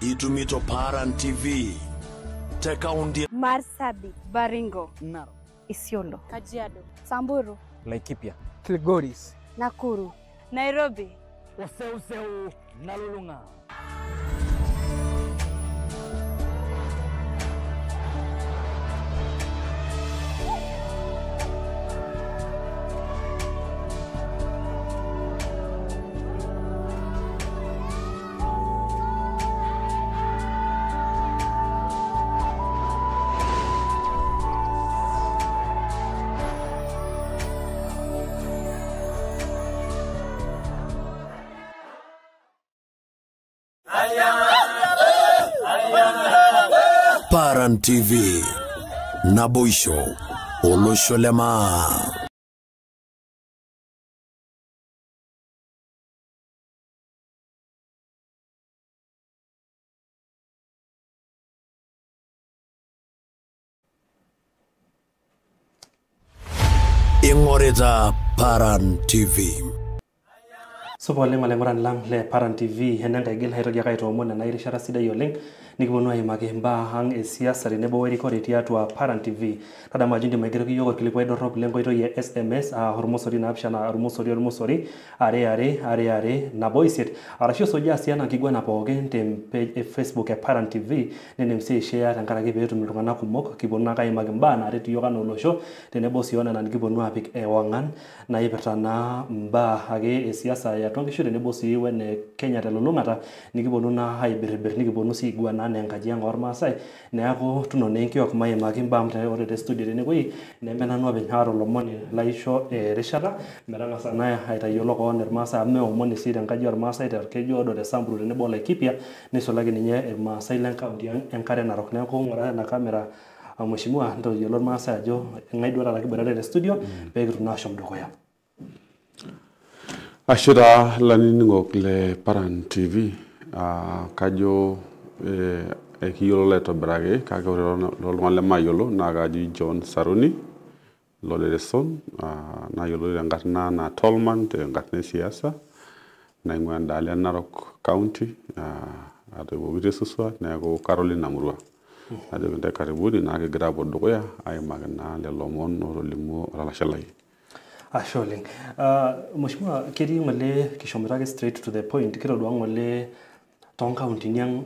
Itumito Paran TV te kaunti Marsabit, Baringo, Narok, Isiolo, Kajiado, Samburu, Laikipia, Kilgoris, Nakuru, Nairobi, Oseuseu, Nalulunga. Paran TV Naboisho olosho lema. Ingoreta Paran TV. Supa oleng olaing'urani lang le Paran TV enenkaigil aitoki ake aitoomon ena rishata sidai oleng nikiponu aimaki imbaa ang e siasa tenebo werikore tiatua Paran TV. Tadamu ajo indim aigeroki iyiok orkilikuai dorrop lenkoitoi e SMS aa ormosori 7 ormosori ormosori 2 2 2 2 8 arashu isujaa sii ena kiguana pookin te page e Facebook e Paran TV nindim sii aishare tenkaraki peetum iltung'anak kumok. Kiponu ake aimaki imbaa naaret iyiok anaa olosho tenebo sii onena nikiponu aapik ewang'an naipirta naa imbaa ake e siasa ya nkishu tenebo sii wene Kenya telulung'ata nikiponu naa aibiribir nikiponu sii aiguana anaa enkaji ang' ormaasai. Neeku tunone enkiok maimaki imbaa amu ore te studio tenewueji neme nanu openy aata olomoni laisho erishata metang'asa naa aitayiolo koon irmaasai amu meomoni sii tenkaji ormaasai torkeju odo te Samburu tenebo Laikipia neisulaki ninye irmaasai lenkaunti ang' enkare Narok. Neeku ng'ura ena kamera mheshimiwa ntoyiolo irmaasai ajo ng'ae duo taata kiboitare te studio pee kitum naa ashom dukuya. Ashe taa lainining'ok le Paran TV, kajo ekiyiolo aitobiraki kake ore tooltung'anak lemayiolo naa kaji John Saruni Lolereson, nayioloi tenkarna anaa Tolman tenkarna e siasa naing'ua endaalo e Narok County, atoiwuoki te Suswa neeku kara olina murua. Najoki intae karibuni naa kigira aapuo dukuya aimaki naa lelo omon ootolimuo olalashe lai. Ashe oleng. Mheshimiwa, ketii ng'ole kishomoito ake straight to the point, kitodua ng'ole toonkauntini ang'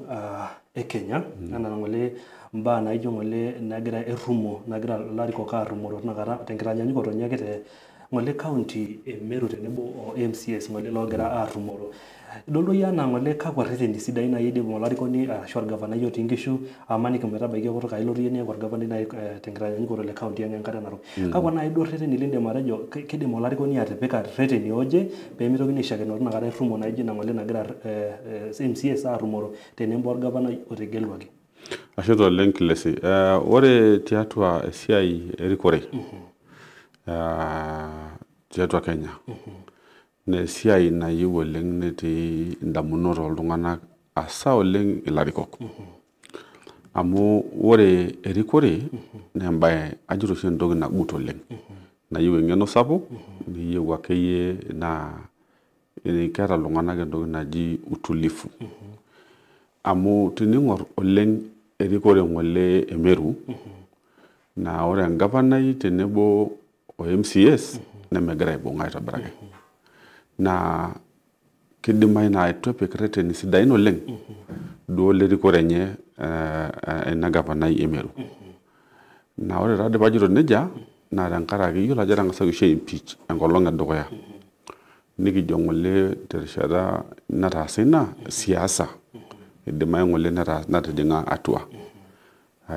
e Kenya anaa ng'ole mbaa naijo ng'ole nagira errumo nagira ilarikok aarrumoro tinakata tenkitanyanyukoto ninye ake te ng'ole county e Meru tenebo o MCAs ng'ole loogira aarrumoro. Idol duo iyie anaa ng'ole kakwa rreteni sidain naaji eidim olarikoni arashu orgavanai otii nkishu amaniki metabaiki okutuk aa ilotu iyie niaku orgavanai naaji tenkitanyanyukoto le county ang' enkare Narok. Kakwa naaji duo rreteni lindim atejo kidim olarikoni atipika rreteni ooje peemitokini aishakeno tinakata errumo naijo ina ng'ole nagira MCAs aarrumoro tenebo orgavanai otegeluaki? Ashe taa oleng Kilesi. Ore tiatua esiai erikore tiatua Kenya naa esiai nayieu oleng netii indamunot ooltung'anak hasa oleng ilarikok. Amu ore erikore naa embae ajo oshi entoki nagut oleng nayieu eng'eno sapuk niyieu akeyie naa keeta iltung'anak entoki naji utulivu. Amu tining'or oleng erikore ng'ole e Meru naa ore engavanai tenebo o MCAs nemegira aibung'a aitobiraki. Naa kidimayu naa eitu epik irreteni sidain oleng duo lerikore enye ina gavanai e Meru. Naa ore taadoi paajito nejia naa tenkaraki iyiolo ajo etang'asaki oshi aimpeach enkolong edukuya. Nikijo ng'ole terishata nataasa ina siasa idimayu ng'ole natijing'a atua.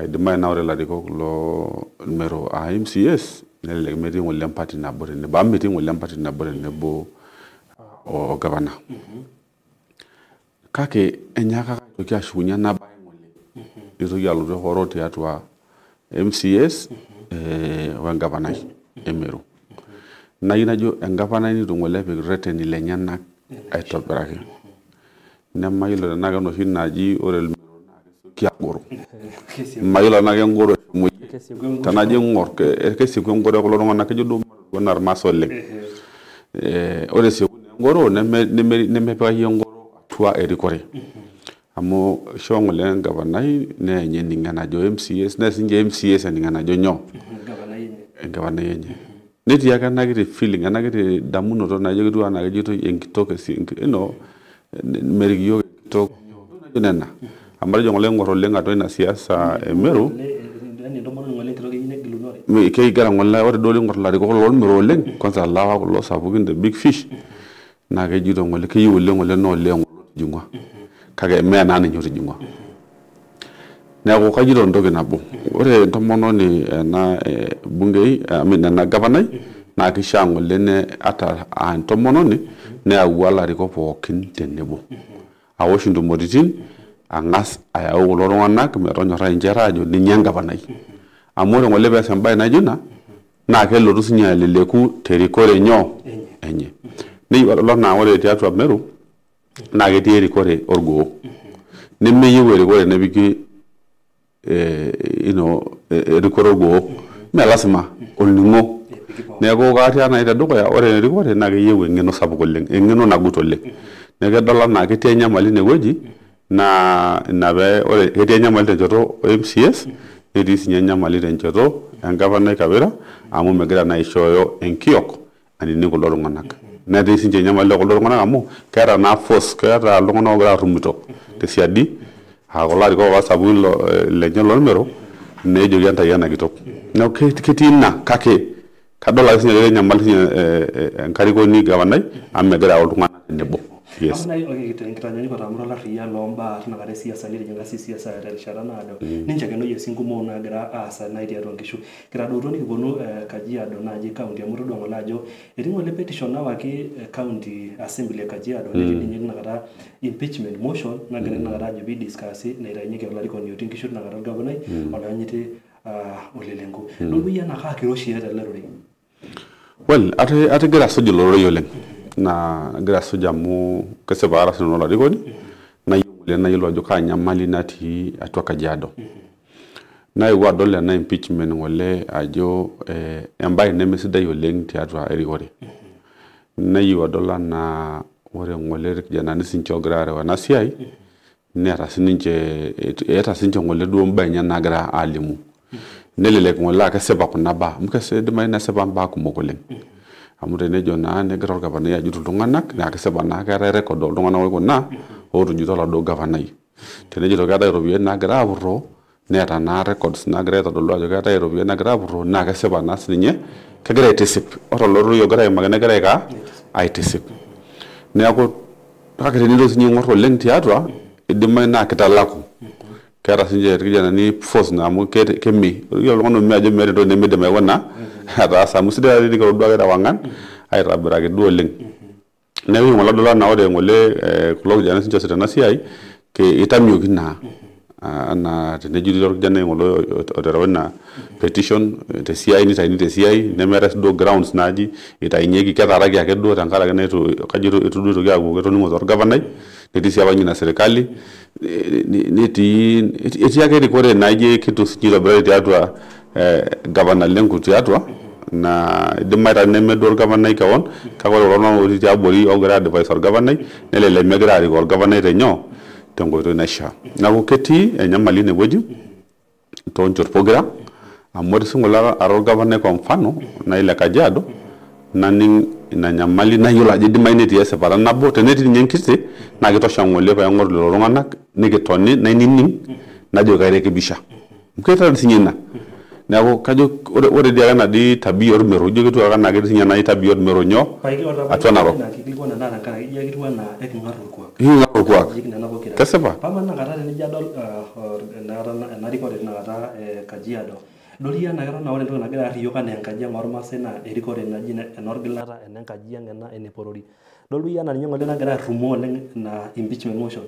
Idimayu naa ore ilarikok loo Meru aa MCAs nelelek metii ng'ole empati nabo tenebo amu metii ng'ole empati nabo tenebo o gavana. Kake enyaaka aitoki ashukunye ena bae ng'ole nitoki alotu ehoro tiatua MCAs wengavanai e Meru. Nayieu najo engavanai neitu ng'ole epik irreteni lenyenak aitobiraki. Nemayiolo tenaa kenoshi naji ore Meru naa kesioki agoro. Mayiolo tenaa kengoro eshomoyie. Tenajo aing'or kesieku engoro ekulo tung'anak kejo duo anaa irmaasai oleng. Ore esieku engoro nemepikaki engoro atua erikore. Amu ishoo ng'ole engavanai neenye ening enajo MCAs nees ninche MCAs ening enajo nyoo engavanai enye. Netii ake ena kiti feeling ena kiti damunoto naijo ketiu anaa kejitoi enkitok merik iyiok enkitok nena. Amu atejo ng'ole aing'or oleng atua ina siasa e Meru kegira ng'ole ore duo ing'or ilarikok lolmeru oleng kwanza lewa kulo sapukin the big fish naa kejito ng'ole keyieu oleng ng'ole naa olee ng'ole otijing'ua kake mee naa ninye otijing'ua. Neeku kajito entoki nabo, ore entomononi ena bungei ena gavanai naa kishaa ng'ole ne ata aa entomononi neyawua ilarikok pookin tenebo awosh intumoritin ang'as ayau kulo tung'anak metonyorrai inchere ajo ninye engavanai. Amu ore ng'ole pees embae naijo ina naa kelotu sinye aleleku terikore nyoo enye. Neyieu adol naa ore tiatua Meru naa ketii erikore orgoo nemeyieu erikore nepiki erikore orgoo mee lasima olning'o. Neeku katii naaji tedukuya ore erikore naa keyieu eng'eno sapuk oleng, eng'eno nagut oleng. Neeku kedol anaa ketii enyamali inewueji naa ina pee ore ketii enyamali tenchoto e MCAs netii sinye enyamali tenchoto engavanai Kawira amu megira naa aishooyo enkiok anining kulo tung'anak. Netii sinche enyamali kulo tung'anak amu keeta naa force, keeta iltung'anak oogira aarumito tesiadi aa kulo arikok apa sapukin lenye lolmeru nejoki entayu ena kitok. Neeku ketii ina kake kadol ake sinye enyamali sinye enkarikoni gavanai amu megira ayau iltung'anak tenebo. Yes. Enkitanyanyukoto amu olarriyia loombaa tinakata esiasa nitijing'a sii siasa terishata naado ninche kenoyie sii nkumok naagira aasa naaji tiatua nkishu. Kitadoutuo nikiponu Kajiado naaji county amu itodua ng'ole ajo etii ng'ole petition nawaki county assembly e Kajiado netii ninye tinakata impeachment motion nagira tinakata ajo piidiscasi naitayunyieki olarikoni otii nkishu tinakata orgavanai oloyanyiti Ole Lenku. Idol iyie enaa kaa kiroshi eeta ele rorei? Well, atigira asuj ilo rorei oleng. Naa agira asuj amu kesipa ara sinanu olarikoni nayieu ng'ole nayiolou ajo kaa nyamali natii atua Kajiado. Naewuo adol ena impeachment ng'ole ajo embae nemesidai oleng tiatua erikore. Nayieu adol anaa ore ng'ole irkijanani sinche oogira areu ena siai neeta sininche eeta sinche ng'ole duo imbaa enye naagira alimu. Nelelek ng'ole aa kesipa kuna baa amu kidimayu nesipa imbaa kumok oleng. Amu tenejo naa negira orgavanai ajut iltung'anak naa kesipa naa keetae record ooltung'anak oikuna ootujuto oladuo gavanai. Tenejito keetae iropiyiani naagira apurroo neeta naa records naagira aitodolu ajo keetae iropiyiani naagira apurroo naa kesipa naa sininye kegira aitisip. Ore ilo rorei ogira aimaki negira aikaa aitisip. Neeku kake tenilo sinye aing'or oleng tiatua idimayu naa kitalaku. Keeta sinche irkijanani force naa amu kemi. Ore oltung'ani omi ajo meeta entoki nemeidim aikuna ataasa amu sidai ake tenikiroro duake tewang'an aitobiraki duo oleng. Neeku ng'ole adol anaa ore ng'ole kulo kijanani sinche oosita ena siai itamioki naa anaa tenejuti orkijanai ng'ole oterewa ina petition tesiai nitayuni tesiai nemeetae sii duo grounds naaji itayunyieki ketaaraki ake duo tenkaraki naa eitu kajo eitu duo itoki aaku ketoning'ote orgavanai netii sii apa ninye ina serkali netii etii ake erikore naijo kitu sinye itobirari tiatua gavana Lenku tiatua naa idimayu taa neme duo orgavanai kewon kake ore kulo tung'anak otii tiabori oogira advise orgavanai nelelek megira arikoo orgavanai tenyoo tenkoitoi naishaa. Neeku ketii enyamali inewueji toonchot pokira amu ore sii ng'ole ara orgavanai kwa mfano nai le Kajiado naning ina nyamali nayiolo ajo idimayu netii esipata nabo tenetii ninye enkiti naa kitosha ng'ole paing'oru lelo tung'anak nikitoni nainining najo kairekebisha. Amu keetae sinye ina. Neeku kajo ore dii ake enadii tabia ormeru ijo ketiu ake enaa ketii sinye ena tabia ormeru nyoo atua Narok. Ina kikilikwana naa tenkaraki ijo ketiu enaa eking'ar orkuak. Eking'ar orkuak. Kesipa. Pama inakata tenijo adol ena rikore tinakata e Kajiado idol iyie enaa keton aa ore entoki nagira aar iyiok enaa enkaji ang ormaasai naa erikore naji enorgilata enenkaji ang ena eneporori. Idol iyie enaa ninye ng'ole nagira arrumoo oleng ina impeachment motion.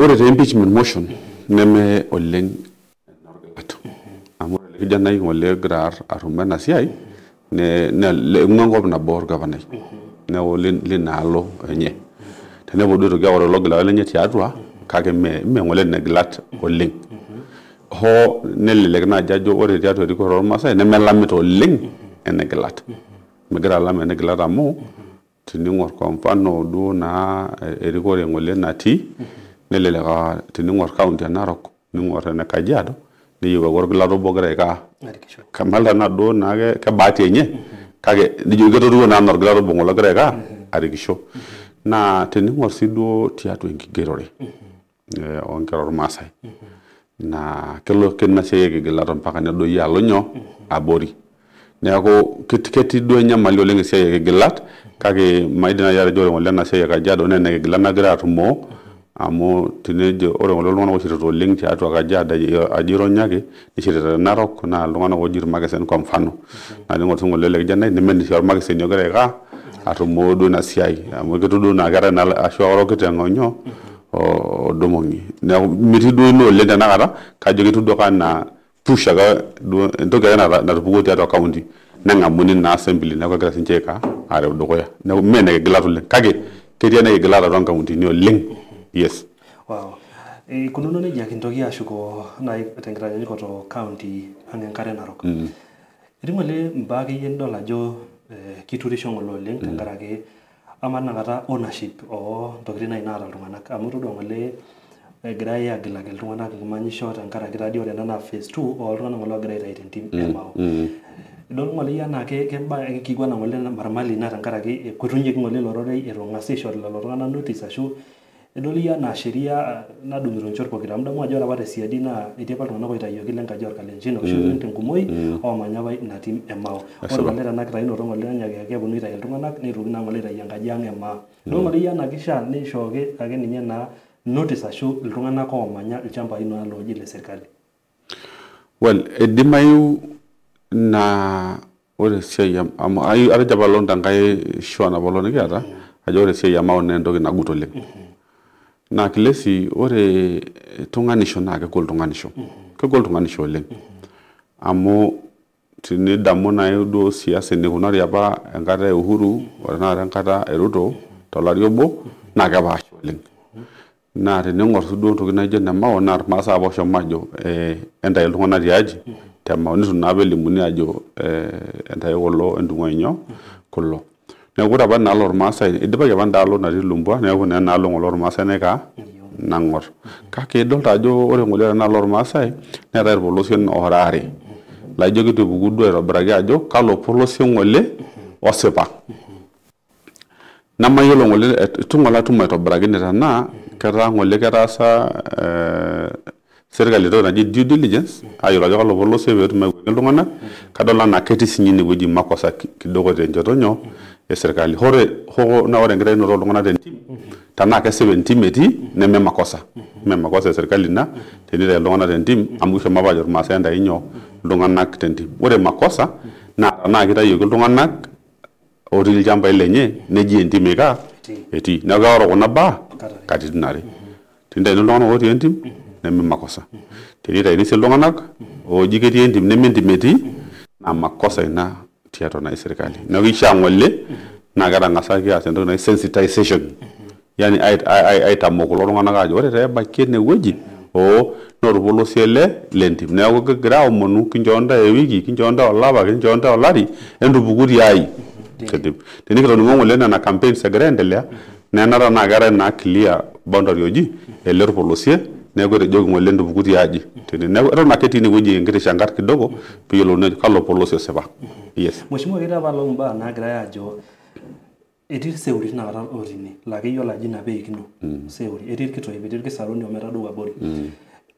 Ore te impeachment motion neme oleng enorgilata. Amu ore ele kijanai ng'ole ogira arrumoo ena siai neing'ua enkop nabo orgavanai. Neeku lina alo enye. Tenepuo duo aitoki aaku ore logilata lenye tiatua kake mme ng'ole enegilat oleng. Hoo nelelek naaji ajo ore tiatua erikore ormaasai nemelamita oleng enegilat. Megira alam enegilat amu Tining'or kwa mfano duo naa erikore ng'ole natii nelelek aa tining'or county e Narok ning'or ene Kajiado neyieu ake orgilata obo ogira aikaa kamalta naa duo naake ke bahati enye kake nijo ketotiwuo naa anaa orgilata obo ng'ole ogira aikaa arikisho. Naa tining'or sii duo tiatua enkigerore oonkera ormaasai naa kelo ina siai ekigilata mpaka nedoyio alo nyoo abori. Neeku ketii duo enyamali oleng esiai ekigilat kake maidim naaji atejo ore ng'ole ena siai e Kajiado naa enekigilat nagira atumoo amu tenejo ore ng'ole iltung'anak oishirita oleng tiatua Kajiado ajo ironyaki nishirita te Narok naa iltung'anak ooji irmakesen kwa mfano. Naa tening'or sii ng'ole ele kijanai neme sii ormakeseni ogira aikaa atumoo duo ina siai amu ketiu duo naa keetae naa ashu orokiteng onyoo odomong'i. Neeku metii duo ina oleng tenakata kajo ketiu duo ake anaa push ake duo entoki ake natupukuo tiatua county neng'amuni naa assembly neeku kegira sinche aikaa areu dukuya. Neeku mee enekigilat oleng kake ketii enekigilat atua nkauntini oleng. Yes. Wow. Ikununo nejia kintoki ashuko nai tenkitanyanyukoto county ang enkare Narok. Etii ng'ole mbaa akeyie nidol ajo kiturisho ng'ole oleng tenkaraki ama inakata ownership oo ntokitin nai naata iltung'anak amu itodua ng'ole egirai agilaki iltung'anak manyisho tenkaraki tadii ore ena naa phase 2 ooltung'anak ng'ole oogira aitayu tentim e Mao. Idol ng'ole iyie anaa kembae kiguana ng'ole marmali ina tenkaraki ekutunyieki ng'ole ilo rorei eitu eng'asi aisho lelo tung'anak notice ashu idol iyie anaa sheria nadung'ito nchot pokira amu idamu ajo ore apa tesiadi naa etii apa iltung'anak oitayioki lenkaji orkalenjin oshi oleng tenkumoi oomanya apa ina tim e Mao. Ore ng'ole tena kitayunoto ng'ole enyaaki keponu aitayu iltung'anak neitoki naa ng'ole aitayu enkaji ang e Maa. Idol ng'ole iyie anaa kishaa neishooki ake ninye naa notice ashu iltung'anak oomanya ilchambai naa looji le serkali. Well, eidimayu naa ore esiai amu atejo apa lon tenkae show napa nikiata ajo ore esiai e Mao naa entoki nagut oleng. Naa kilesi ore tung'anisho naa kegol tung'anisho. Kegol tung'anisho oleng. Amu tinidamu nai duo siasa enikunari apa enkata e Uhuru o tenakata enkata e Ruto tolari obo naa kepaasha oleng. Naa tening'or sii duo ntokitin naijo ene Mao naa irmaasai apa oshomo ajo entayu iltung'anak tiaji te Mao nitu naa apa elimuni ajo entayu kulo entung'ua nyoo kulo. Neeku ore apa inaalo ormaasai idipaki apa endaalo natii Lumbwa neeku naa enaalo ng'ole ormaasai naikaa nang'or. Kake idolta ajo ore ng'ole tenaalo ormaasai neetae irpolosien oora are laijo kitu epuku duo aitobiraki ajo kalo polosie ng'ole osipa. Nemayiolo ng'ole itu ng'ole atum aitobiraki ine tenaa ketaa ng'ole ketaasa serkali entoki naji due diligence ayiolo ajo kalo polosie peetum aiwuang'ie iltung'anak kadol anaa ketii sinye inewueji makosa kidogo tenchoto nyoo e serkali. Ore hoo naa ore enkitayunoto ooltung'anak tentim tenaa kesipa entim etii neme makosa. Mee makosa e serkali ina tenitayu iltung'anak tentim amu kishomo apa ajo irmaasai entayu nyoo iltung'anak tentim. Ore makosa naa tenaa kitayioki iltung'anak otii ilchambai lenye neji entim eikaa etii. Neeku keoro kuna baa katitin are. Tenitayuni iltung'anak otii entim neme makosa. Tenitayuni sii iltung'anak ooji ketii entim neme entim etii naa makosa ina tiatua naa serkali. Neeku keishaa ng'ole naa ketang'asaki aas entoki naji sensitization. Yani aitamok kulo tung'anak ajo ore taa ebaiki enewueji oo naa orpolosie ele lentim. Neeku kigira aomonu kinchoo ntae ewiki, kinchoo ntae olapa, kinchoo ntae olari entupuku tiai tentim. Tenikitoning'o ng'ole nena campaigns egira aendelea naa enata naa keetae naa clear boundary oji ele orpolosie neeku etejoki ng'ole entupuku tiaji tene. Neeku eton ake etii inewueji enkiti shangar kidogo piiyiolouni ajo kalo polosie osipa. Yes. Mheshimiwa, ketii apa long mbaa naagirai aajo etii seuri tinakata otii ine laa keyiolo ajo ina peikino seuri etii irkitoip etii irkisaruni ometadou abori.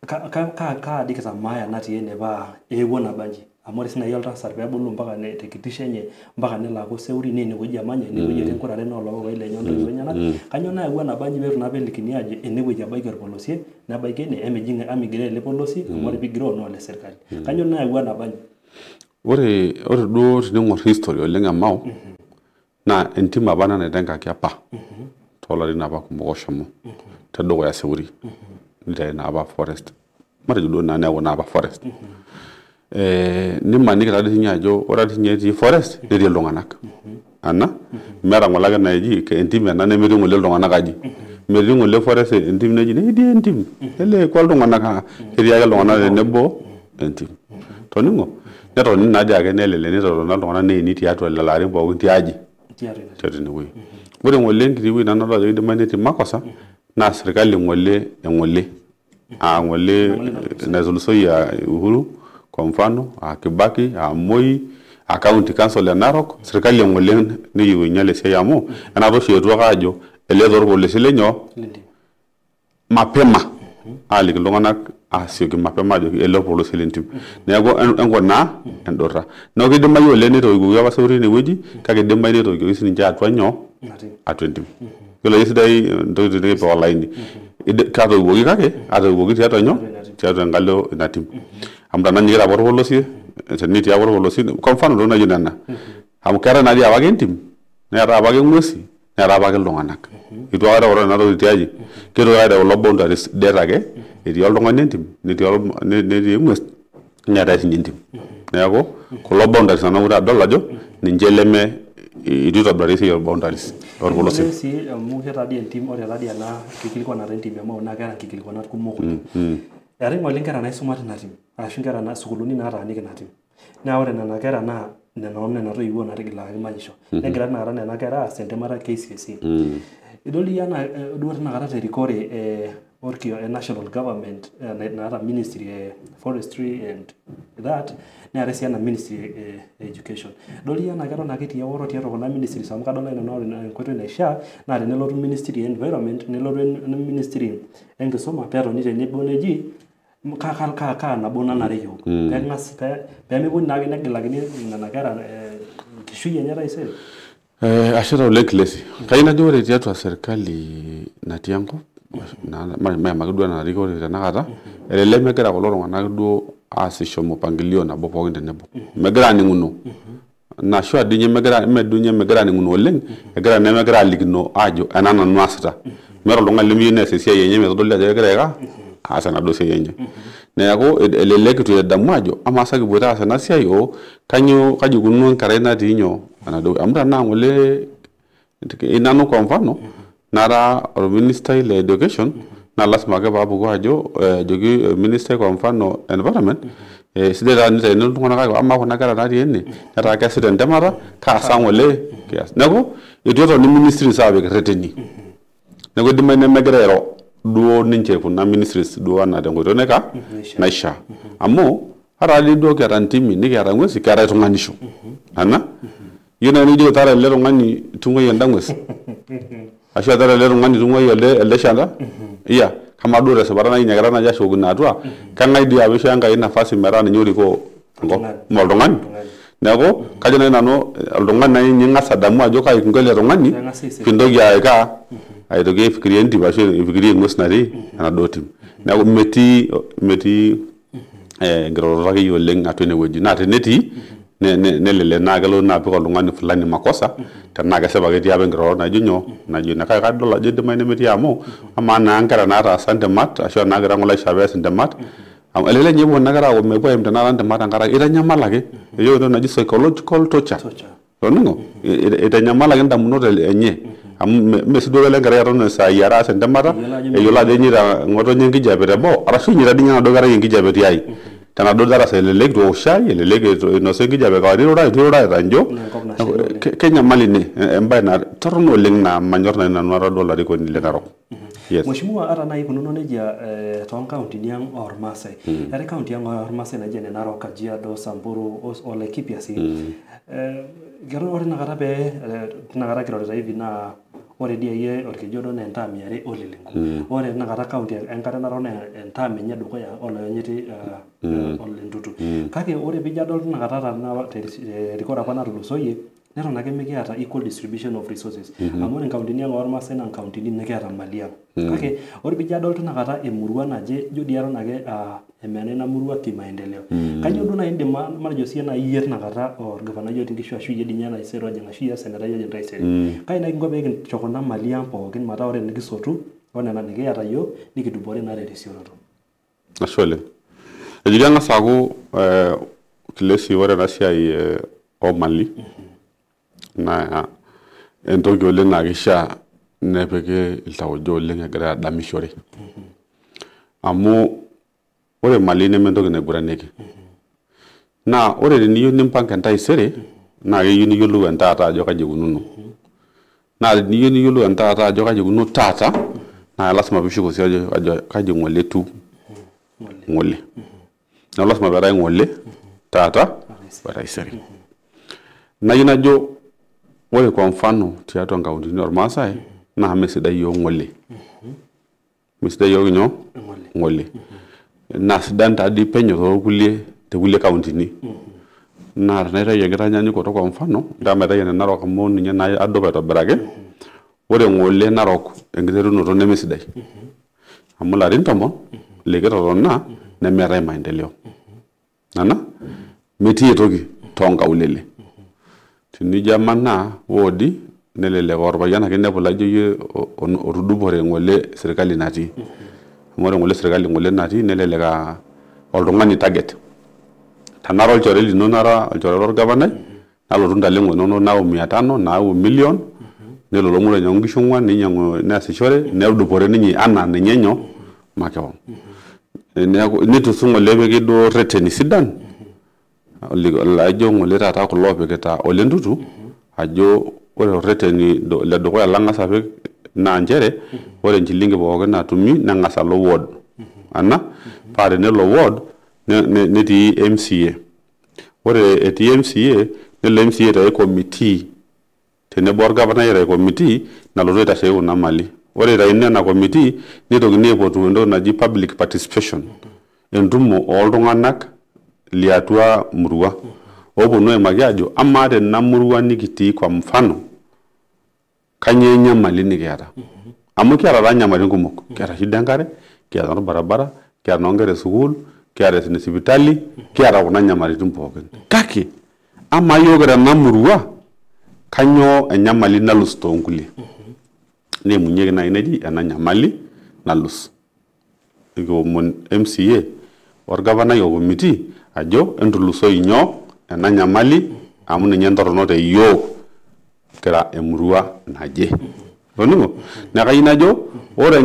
Kaa dii kitamaya natii ene paa eewuo nabanji amu ore sii naaji oltasat peebulu mpaka tekitisho enye mpaka nelo aaku seuri naa enewueji emanya enewueji etii nkuraren oolookokoei lenye ontoiwuo enyenak. Kanyoo nayawua nabanji peetu naa peelikini aajo enewueji ebaiki orpolosie nebaiki ene emijing emigiroo ele polosie amu ore piigiroo naa ole serkali. Kanyoo nayawua nabanji? Ore duo tining'or history oleng e Mao naa entim apa ina naitengaki apa toolarin apa kumok oshomo tedukuya seuri nitayu naa apa forest matejo duo naa neeku naa apa forest. Nimaniki taadii sinye ajo ore sinye etii forest netii iltung'anak. Ana meeta ng'ole ake naji entim ena nemetii ng'ole iltung'anak aji. Metii ng'ole forest entim neji netii entim nelekua iltung'anak ketii ake iltung'anak tenebo entim. Toning'o netoni naa dii ake nelelek nitotona iltung'anak neini tiatua lelo arin pookin tiaji Tiatua inewueji. Ore ng'ole enkiti wueji nanu nadol ajo kidimayu netii makosa naa serkali ng'ole eng'ole aa ng'ole natulusoyie Uhuru kwa mfano aa Kibaki aa Moi aa county council e Narok serkali eng'ole neyieu einyal esiai amu enapa oshi etu ake ajo ele torpolisi lenyoo mapema aaliki iltung'anak asioki mapema ajoki ele orpolosie lentim. Neeku enkunaa endurra. Neeku kidimayu oleng netoiwuoki apa Seuri inewueji kake idimayu netoiwuoki sininche atua nyoo atua entim. Yiolo ajo sidai intokitin nikipik olaini. Katoiwuoki kake atoiwuoki tiatua nyoo tiatua enkalo ina tim. Amu tenanyikita apa orpolosie tenetii apa orpolosie kwa mfano ntokitin naijo nena. Amu keetae naadii apake entim neetae apake ing'uesi neetae apake iltung'anak. Itu aikata eoroo nena tokitin tiaji kitoki aitayu kulo boundaries det ake etii oltung'ani entim netii eng'ues neetae sinye entim. Neeku kulo boundaries nanu agira adol ajo ninche leme itu itobirari esiai oo boundaries orpolosie. Ore sii amu ketaa dii entim ore taa dii ena kikilikuanata entim e Mau naa keeta nkikilikuanat kumok oleng. Eetae ng'ole nkera naisuma tina tim ashu nkera na sukuulini nataaniki ina tim. Naa ore nena kera naa nena oo nena toiwuo naatigilakaki manyisho. Negira tinakata nena kera aas entemata e KCSE. Idol iyie anaa duo tinakata terikore e national government naata ministry e forestry and that neetae sii ena ministry e education. Idol iyie anaa keton ake etii eworo tiatua kuna ministries amu kadol naaji nanu ore enkoitoi naishaa naa tenelotu ministry e environment nelotu ministry enkisuma peetoni tenebo neji kaa nabo nanare yiok. Peking'as pemeponu naake negilakini nena kera enkishui enye taisere. Ashe taa oleng Kilesi. Kayieu najo ore tiatua serkali natii enkop maimaki duo ena rikore tenakata elelek megira kulo tung'anak duo aasisho mupangilio nabo pookin tenebo. Megira aaning'uno. Nashu dii ninye megira mme duo ninye megira aaning'uno oleng egira nemegira aalikino aajo ena nanu aasita. Meeta oltung'ani lemiyieu nees esiai enye metodoli ajo kegira aiko aas enaduo siai enye. Neeku elelek itu edamu ajo amaa sa kipoito aas ena siai oo kanyoo kaji ikununo enkerai natii nyoo enaduo amu tenaa ng'ole nanu kwa mfano nara orministai le education naa lasima ake paapuku ajo ajoki ministai kwa mfano environment sidai taa nitayuni iltung'anak kake amaa kuna kera natii ene netaa keesita entemata kaa saa ng'ole kias. Neeku itu etoni ministries aapik irreteni. Neeku idimayu nemegira airo duo ninche kuna ministries duo anaa tenkoitoi naika naishaa. Amu ata dii duo kiata ntimi nikiata ng'uesi keetae tung'anisho. Ana iyieu naaji nikijoki tara ele tung'ani tung'uai enda ng'ues ashu tara ele tung'ani tung'uai elde shanta iya kamaa duo tesipata nai inyiakita naaji ashukokino atua keng'ae dii apa ishoo Enkai nafasi metaa ninye orikoo enkop mme oltung'ani. Neeku kajo naaji nanu oltung'ani naaji ninye ing'as adamu ajo kai kinko ele tung'ani pintoki aika aitoki aifikiria entim ashu aifikiria eng'ues natii enaduo tim. Neeku metii enkiroroto akeyie oleng atua enewueji naa tenetii nelelek naa kelo naa apik oltung'ani fulani makosa tenaa kesipa ketii apa enkiroroto naijo nyoo naijo ina kake kadol ajo idimayu nemetii amu amaa naa nkera naataasa ntemat ashu naagira ng'ole aishaa pees ntemat amu elelek ninye epuo nena kera aaku mepuo aim tenakata ntemat tenkaraki itanyamalaki eyieu entoki naji psychological torture. Toning'o itanyamalaki indamunot enye amu mme sii duo kelo enkerai aton isaai are aas entemata eyiolo ajo enyeita ng'otonye enkijape teboo arashu enyeita dii ninye enaduo kerai enkijape tiai tenaduo darasa elelek itu ewok shai elelek inosa enkijape kewarie irura itu irura etanjo. Kenyamali ine embae naa torrono oleng naa manyorr naaji nanu atodua olarikoni le Narok. Yes. Mheshimiwa ata naaji ikununo nejia toonkauntini ang ormaasai. Eetae county ang ormaasai naijo ene Narok, Kajiado, Samburu o Laikipia sii. Ore tinakata pee tinakata kirorita hivi naa ore dii akeyie Orkejuodo naa entaam iare olelenku. Ore tinakata county enkare narok naa entaam enye edukuya oloyanyiti ole Ntutu. Kake ore piijo adol tinakata terikore apa natulusoyie neton ake mikiata equal distribution of resources. Amu ore nkauntini ang ormaasai naa nkauntini nikiata mali ang. Kake ore piijo adol tinakata emurua naje ijo dii eton ake emena ina murua kimaendeleo. Kainyoo duo naaji indim matejo siiyie naaji iyie tinakata orgavanai otii nkishu ashu iyie dii ninye taisere ojing ashu iyie osenetai ojing taisere. Kai naaji kinko pee kincho kuna mali ang pookin metaa ore enikisotu o nena nikiata yiok nikidupore naa terisioroto. Ashe oleng. Eji keng'as aaku Kilesi ore ena siai oo mali naa entoki oleng naa kishaa nepiki iltauja oleng egirai adamishore. Amu ore mali neme entoki naiguranieki. Naa ore teniyieu nimpanga entaisere Naa keyieu niyiolou entaata ajo kaji ikununo. Naa teniyieu niyiolou entaata ajo kaji ikununo taata, naa lasima piishuko sii ajo kaji ng'ole etiu ng'ole. Neeku lasima peetae ng'ole taata o taisere. Nayieu najo ore kwa mfano tiatua nkauntini ormaasai naa mesidai iyiok ng'ole. Mesidai iyiok nyoo? Ng'ole. Naa sidan taadii penyo toorkulie te kulie kauntini. Naa tenaitayu enkitanyanyukoto kwa mfano, ntaa maitayu ene Narok amu ninye naa adup aitobiraki. Ore ng'ole Narok enkiterunoto nemesidai. Amu ilarin 10 likitotona nemeetae maendeleo. Nana metii aitoki toonkaulele. Tenijo amanaa wodi nelelek orpayian ake inepu laijo iyie otudupore ng'ole serkali natii. Amu ore ng'ole serkali ng'ole natii nelelek aa oltung'ani target. Tenara olchore lino nara olchore lorgavanai nalotu ntaleng'o inonok nayau 500 nayau 1,000,000 nelo ilo ainyang'u nkishu 4 ninyang'u neasishore nedupore ninye anaa ninye nyoo makewon. Neeku nitu sii ng'ole epiki duo reteni sidan laijo ng'ole taata kulo oopikita Ole Ntutu ajo ore oreteni ledukuya lang'as apik naa nchere ore enchilingi pookin natumi neng'as alo ward. Ana paa tenelo ward netii MCA. Ore etii MCA nelo MCA aitayu committee tenebo orgavanai aitayu committee nalotu aitasheki kuna mali. Ore itayuni ena committee neitokini aipotu entoki naji public participation. Entumo ooltung'anak liatua murua ooponu aimaki ajo amaa tena murua nikitii kwa mfano kanyoo enyamali nikiata. Amu kiata taa nyamalaritin kumok. Kiata shida enkare, kiata orbaribara, kiata noonkera e sukuul, kiata ine sipitali, kiata kuna nyamalitin pookin. Kake amaa yiok tena murua kanyoo enyamali nalus toonkulie. Neimunyeki naaji neji ena nyamali nalus. Nikiomon MCA orgavanai o committee ajo entulusoi nyoo ena nyamali amu ninye entorrono te yiok kira emurua naje. Toning'o? Neeku kayieu najo ore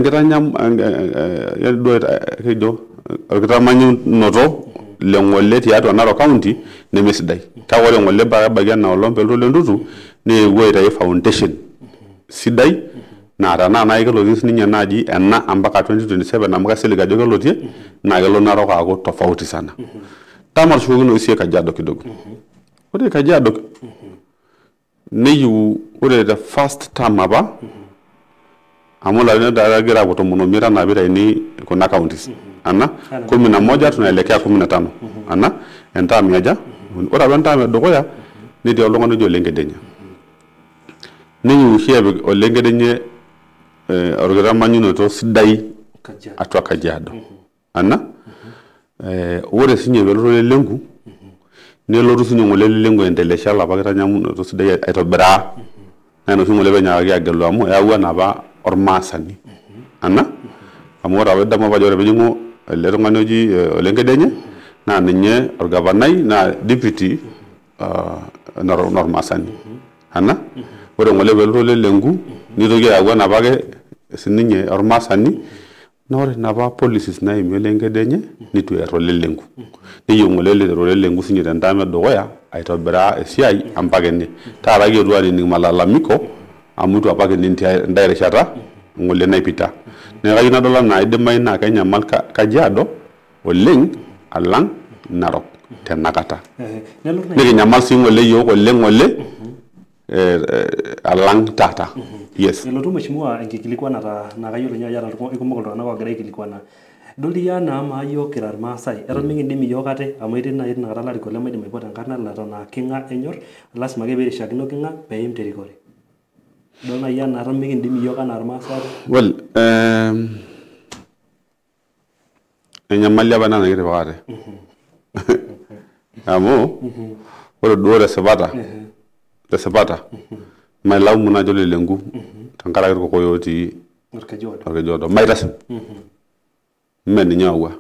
orkitamanyunoto le ng'ole tiatua Narok County nemesidai. Kake ore ng'ole ebaiki ena olong peelotu Ole Ntutu neewuo aitayu foundation sidai naa tenaa naaji kelotie sininye naaji ena mpaka 2027 amu kaisilig ajo kelotie naa kelo Narok aaku tofauti sana. Tamatushukokinoi sii Kajiado kidogo. Ore Kajiado neyieu ore the first term apa amu ilarin egira aapuo 15 anaa piitayuni kuna counties. Ana 11 tunaelekea 15. Ana entaam aja? Ore apa entaam edukuya netii oltung'ani oji Ole Nkedenye. Neyieu oshi epik Ole Nkedenye orkitamanyunoto sidai atua Kajiado. Ana ore siinye peelotu Ole Lenku nelotu siinye ng'ole Ole Lenku aendelesha olapa kitanyamunoto sidai aitobiraa. Naa ina oshi ng'ole peenyaakaki agelu amu eyawua enapa ormaasani. Ana amu ore apa idamu apa ajo ore piijing'u ele tung'ani oji Ole Nkedenye naa ninye orgavanai naa deputy normaasani. Ana ore ng'ole peelotu Ole Lenku nitoki ayau enapa ake sininye ormaasani naa ore inapa policies naimie Ole Nkedenye nitu eer Ole Lenku. Neyieu ng'ole Ole Lenku sinye tentaam edukuya aitobiraa esiai ampaka ene. Taata kietuo ainining malalamiko amu itu apa kining endae rishata ng'ole naipita. Neeku kayieu nadol enaa idimayu naa kenyamal Kajiado oleng alang Narok tenakata. Nikinyamal sii ng'ole yiok oleng ng'ole alang taata. Yes. Elotu mheshimiwa enkikilikuanata naa kayiolo ninye ajo ikumok iltung'anak oogira aikilikuana. Idol iyie anaa amaa yiok kira irmaasai eton mikindim iyiok ate amu etii naaji tinakata ilarikok lemaidim aipoto enkarna leton aa king'a enyor lasima ake peirishakino king'a peim terikore. Idol naaji anaa eton mikindim iyiok anaa irmaasai ate. Well, enyamali apa ina nikitipika ate. Amu ore duo tesipata mailaumu naaji Ole Lenku tenkaraki irkokoyo otii Orkeju Odo. Maitasim. Mme ninye oyawua.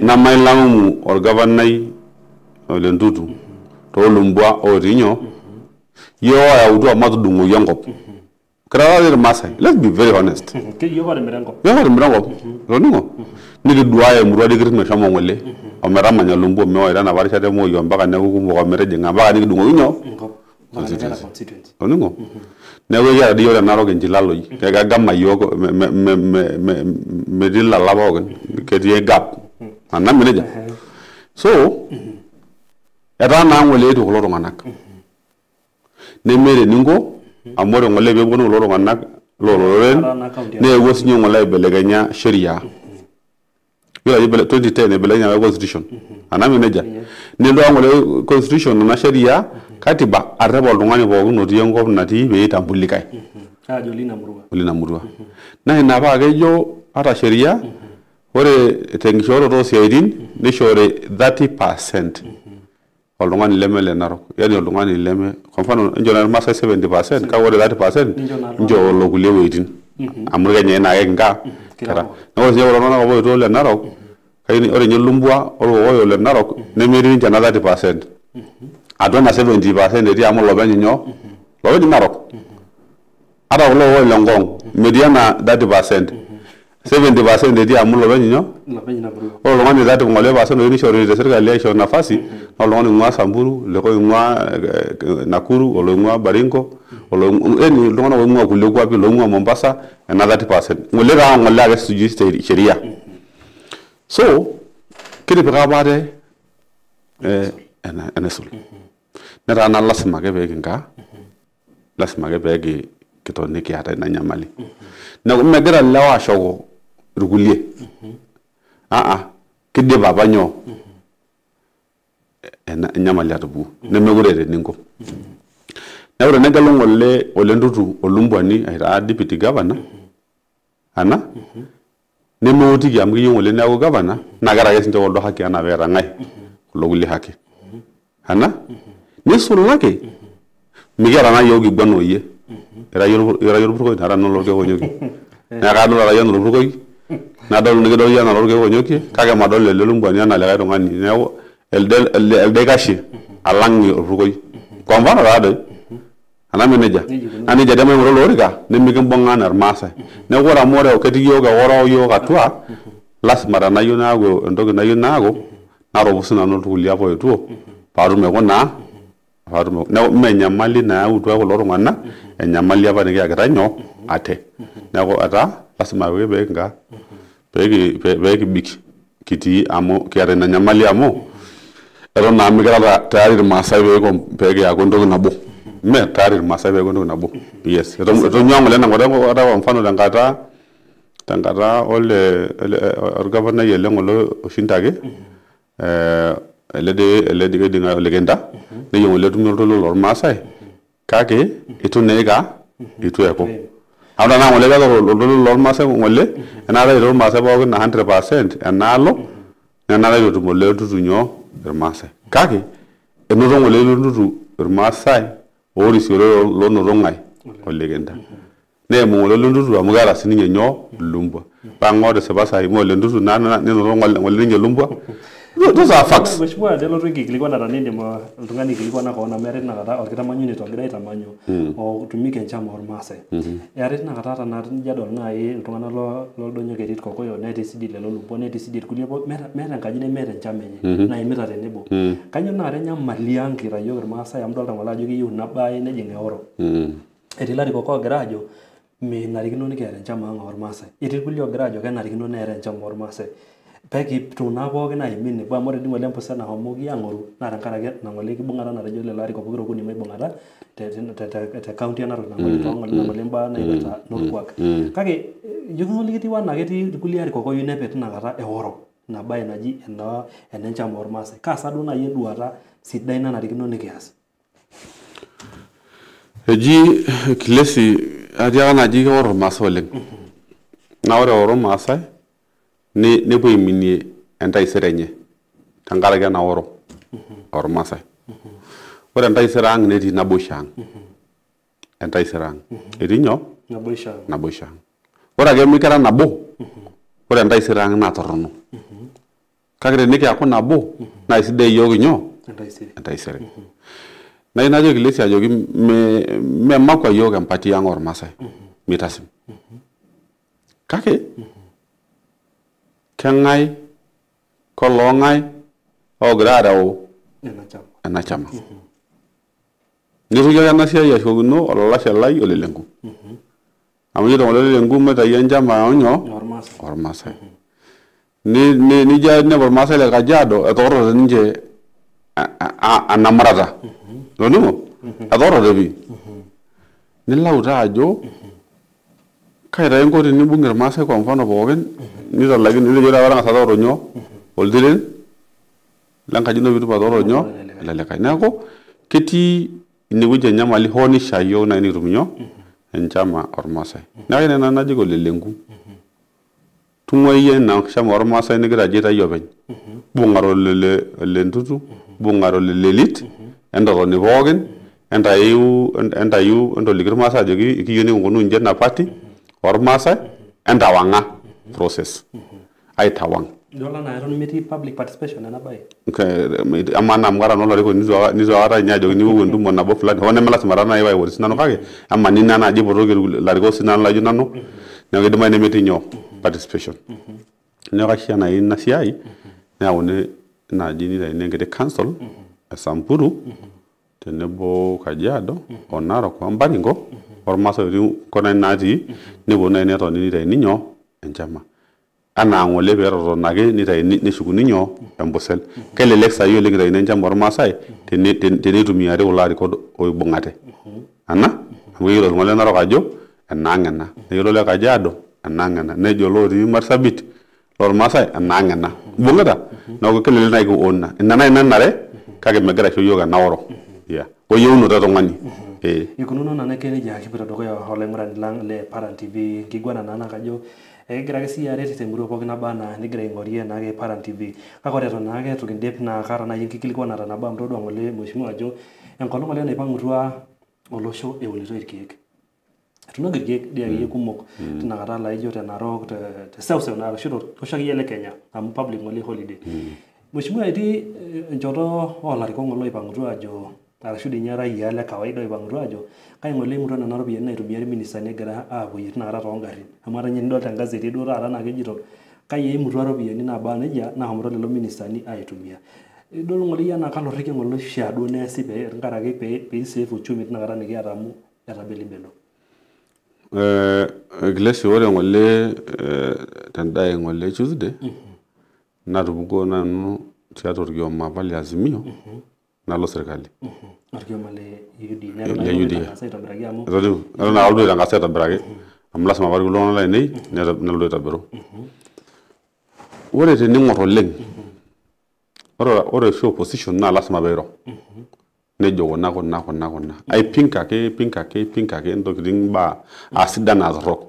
Nemailaumu orgavanai Ole Ntutu toolumbwa otii nyoo yiok oyautua matudung'oki enkop. Kira taata irmaasai. Let's be very honest. Yiok otimira enkop. Yiok otimira enkop. Toning'o? Nikiduaya emurua dikiris meshomo ng'ole. Ometamanya Lumbwa mewaita enapa rishata e Moi mpaka neeku kumok ometijing'a mpaka nikidung'oki nyoo Enkop. Oning'o? Neeku ekiata dii iyiok te Narok enchilaloi. Kegama iyiok, metii ilala pookin, ketii gap. Anaa nejia? So etaa naa ng'ole eetuo kulo tung'anak. Nemeeta eninko amu ore ng'ole peeponu kulo tung'anak looloren neewuo sinye ng'ole aibelekenya sheria. Yiolo ajo 2010 eibelekenye apa constitution. Anaa mee nejia? Nelotu ake ng'ole constitution ena sheria katiba arrep oltung'ani pookin otii enkop natii pee eitambulikae. Aajo lina murua. Olina murua. Naa ina paa kejo ata sheria ore tenkishooroto oosiaitin nishoori 30% oltung'ani leme le Narok. Yani oltung'ani leme, kwa mfano nchoo naaji Irmaasai 70% kake ore 30% nchoo lelo kulie wuejitin. Amu Irkenyai naake kinkaa kira. Naa ore sinye kulo tung'anak apa oetuo le Narok, ore ninye Lumbwa orkokoyo le Narok nemetii ninche ena 30%. Atua ena 70% etii amu lopeny nyoo? Lopeny Narok. Ata kulo kokoyo le Ngong metii ena 30%. 70% etii amu lopeny nyoo? Lopeny ina murua. Ore oltung'ani 30 ng'ole percent oyieu nishori te serkali aisho nafasi naa oltung'ani oing'ua Samburu, likae oing'ua Nakuru, oloing'ua Baringo, yani iltung'anak oing'ua kulie kuapi, loing'ua Mombasa, ena 30%. Ng'ole taa ng'ole ake esuji sheria. So kitipika apa ate enaisul. Netaa naa lasima ake pee kinkaa, lasima ake pee kitoni kiata ina nyamali. Neeku megira ilewa aashoko irkulie. Kidipa apa nyoo ena enyamali atupuku nemekure eeta eninko. Neeku tenegelu ng'ole Ole Ntutu Olumbwani aitaa deputy governor ana nemeotiki amu keyieu ng'ole neeku governor naa keeta ake sinche kuldo haki anaa peeta ng'ae kulo kulie haki. Ana nisulaki mikiata naa yiok kiguana oyie. Ira yie orpurkoi nara nanu olorkeek onyokie. Neeku kadol ira yie enaa orpurkoi nadol nikidol iyie enaa olorkeek onyokie kake madol ele Lumbwani enaa likae tung'ani. Neeku elde oikashie alang orpurkoi. Kwa mfano taadoi anaa mee nejia? Naa nejia dii emaing'ura ele orika nemikimbung'a anaa irmaasai. Neeku ore amu ore ketii iyiok eworo iyiok atua lasima tenayieu naaku entoki nayieu naaku naropu sinanu irkulie apa oetuo paatum aikuna paatum. Neeku mee enyamali nayautua kulo tung'anak, enyamali apa nikiyakita nyoo ate. Neeku etaa lasima ake pee kinka pee kibik kitii amu kiata ina nyamali amu eton naa mikira tayari irmaasai pee kiaku entoki nabo. Mee tayari irmaasai pee eeku entoki nabo. Yes. Etonyua ng'ole ena kwa mfano tenkata ole orgavanai ele ng'ole oishindaki ele dii Ole Kenta neyieu ng'ole etumi oltoilo lormaasai kake eitu naa eika eitu eeku. Amu tenaa ng'ole keeta oltoilo lormaasai ng'ole enaata etii irmaasai pookin 100% enaalo nenare eitu etum Ole Ntutu nyoo irmaasai. Kake enoto ng'ole Ole Ntutu irmaasai orisiore lonoto ng'ae Ole Kenta. Neimu ng'ole Ole Ntutu amu keeta sininye nyoo Lumbwa. Paa ng'o tesipa sai Ole Ntutu naa nenoto ng'ole ninye Lumbwa. Those are facts. Mheshimiwa, telotu enkikilikuanata nindim oltung'ani aikilikuana koon amu eetae tinakata orkitamanyunei ogira aitamanyu otumika enchama ormaasai. Eetae tinakata tenaa tenijo adol naaji iltung'anak loldonyo ketii Irkokoyo netii sii lelo Lumbwa netii sii irkulie meeta enkaji nemeeta enchama enye naimita tenebo. Kainyioo tinakata enyamali ang kira iyiok irmaasai amu idolta ng'ole ajo keyieu ina bae nejing eoro. Etii ilarikok oogira aajo menarikino nikiata enchama ang ormaasai. Etii irkulie oogira aajo kenarikino neetae enchama ormaasai. Pekitum naa pookin aimin nebo amu ore dii ng'ole empusa nashomoki aang'oru naa tenkaraki ina ng'ole kibung'ata natejo lelo arikok pokira okuni maibung'ata te county e Narok nang'ole imbaa naipirta norkuak. Kake ijo ng'ole ketiu enaa ketii irkulie arikok ooyieu nepik tinakata eoro ina bae naji enenchama ormaasai. Kaa sa duo naaji enduata sidai nanarikino nikias? Eji kilesi atiaka naaji keoro irmaasai oleng. Naa ore eoro irmaasai nepuo aiminie entaisere enye tenkaraki ena oro ormaasai. Ore entaisere ang netii naboisho ang. Entaisere ang etii nyoo? Naboisho ang. Naboisho ang. Ore ake mikira nabo, ore entaisere ang naa torrono. Kake tenikiaku nabo naa isidai iyiok nyoo? Entaisere. Naa najoki kilesi ajoki memakwa iyiok empati ang ormaasai mitasim. Kake keng'ae kolong'ae Ogira aareu ena chama. Nitoki ake ena siai ashukokino olalashe lai ole Lenku. Amu ejoito ng'ole ole Lenku maitayu enchama onyoo ormaasai. Nijo ainepu ormaasai le Kajiado etoorote ninche enamurata. Itoning'o? Etoorote pii. Nilau taa ajo kai taa inko tenibung irmaasai kwa mfano pookin nitalakini nitejo taata tang'asa taoro nyoo oltiren lenkaji ino piitum atooro nyoo ele likae. Neeku ketii inewueji enyamali hoo nishaa yiok naaji nikitum nyoo enchama ormaasai. Neeku ore nanu najoki ole Lenku tung'uai iyie ina shama ormaasai nigira ajo aitayu openy. Bung'are ole Ntutu, bung'are ole Lelit, entotoni pookin, entayu entoliki irmaasai ajoki ekiyieu nikinkunu inji ena party ormaasai entawang'a process. Aitawang'. Idol anaa eton metii public participation ena baye. Amaa naa amu kara naa olarikoni nitu aikata ninye ajokini ipuopuo entumo nabo fulani hoo neme lasima taa naaji paipoti sinanu kake ama nina naaji eipotoki ilarikok sinanu laijo nanu neeku kidimayu nemetii nyoo participation. Neeku kaishaa naaji ina siai neyauni naaji nitayuni enkiti council e Samburu tenebo Kajiado o Narok o Baringo ormaasai otii nkonai naatii neponu naaji netoni nitayuni nyoo enchama. Anaa ng'ole peetotonaki nitayuni neshukuni nyoo empusel. Kelelek saai oleng itayuni enchama ormaasai teneitumiari kulo arikok oibung'ate. Ana amu keyiolo iltung'anak le Narok ajo enaang' ena, neyiolo le Kajiado enaang' ena, nejo lotii Marsabit lormaasai enaang' ena. Ibung'ita? Neeku kelelek naaji kion ina. Ina naaji nanare kake megira aisho yiok enaoro. Oyieunoto e tung'ani. Ikununo naa nejia kipoito dukuya olaing'urani lang le Paran TV nkiguana naa kajo ekigira ake siyie aret temurua pookin naba anaa nigira aing'orie naake Paran TV. Kake ore eton naake eitu kindip naa kaata naaji enkikilikuanata nabo amu todua ng'ole mheshimiwa ajo enkolong ng'ole naipang'utua olosho eunitoi irkeek. Etuunoki irkeek dii akeyie kumok tinakata laijo te Narok te seuseu naa arashu tolosho akeyie le Kenya amu public ng'ole holiday. Mheshimiwa etii enchoto oolarikok ng'ole oipang'utua ajo arashu dii ninye raia le kawaida oipang'utua ajo kai ng'ole eimutua nena ropiyiani naitumia irministani egira aapuoyie tinakata toongarrin. Amu ata ninye tenidol tengazeti duo taata naa kejito kai eimutua ropiyiani naaba nejia naahomoito lelo ministani aitumia. Idol ng'ole iyie anaa kalo rrekie ng'ole oishaa duo neesi pee tenkaraki pee isave uchumi tinakata nikiata amu etabelibelo. Gilesi ore ng'ole tendae ng'ole Tuesday natupukuo nanu tiatua orkioma apa le Azimio nalo serkali. Orkioma le UDA. Eton naa alotu aitangasa aitobiraki amu lasima apa iltung'anak lainei nalotu aitobiru. Ore tening'or oleng ore oshi opposition naa lasima peiro nejo kuna kuna kuna kuna aipink ake intokitin imbaa aa sidan aa torrok